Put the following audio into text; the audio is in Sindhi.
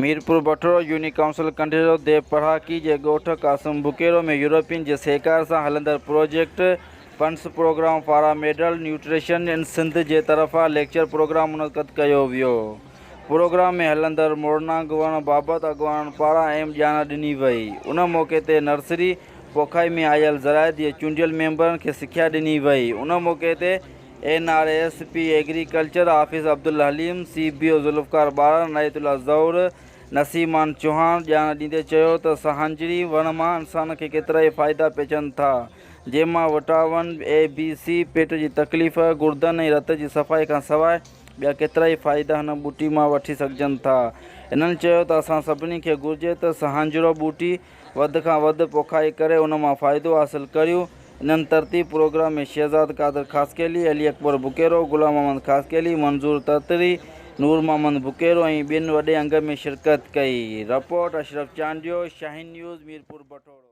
ميرپور بٺورو يونين ڪائونسل ڪنڍيرو ديھ پڙهاڪي جي ڳوٺ قاسم بڪيرو ۾ يورپين جي سهڪار سان هلندڙ پروجيڪٽ پنس پروگرام فارا ميڊل نيوٽريشن ان سنڌ جي طرفان ليڪچر پروگرام منعقد ڪيو ويو. پروگرام ۾ هلندڙ مورنانگ وڻ بابت اڳواڻن پاران اهم ڄاڻ ڏني وئي. ان موقعي تي نرسري پوکائي ۾ آيل زراعت جي چونڊيل ميمبرن کي سکيا ڏني وئي. ان موقعي تي N R S P agriculture office Abdul Haleem, C B O Zulfiqar Baran, Inayat Ullah Zahoor, Naseeman Chohan ڄاڻ ڏيندي چيو ته سهانجڙي وڻ مان انسان کي ڪيترائي فائدا پهچن ٿا جنهن مان وٽاون اي بي سي، پيٽ جي تڪليف، گردن ۽ رت جي صفائي کان سواء ٻيا ڪيترائي فائدا هن ٻوٽي مان وٺي سگهجن ٿا. هنن چيو ته اسان سڀني کي گهرجي ته سهانجڙو ٻوٽي وڌ کان وڌ پوکائي ڪري ان مان فائدو حاصل ڪريون. انهن ترتيب پروگرام ۾ شهزاد قادر خاصخيلي، علي اڪبر بڪيرو، غلام محمد خاصخيلي، منظور ترتري، نور محمد بڪيرو ۽ ٻين وڏي انگ ۾ شرڪت ڪئي. Report, Ashraf Chandio, Shaheen news, Mirpur Bathoro.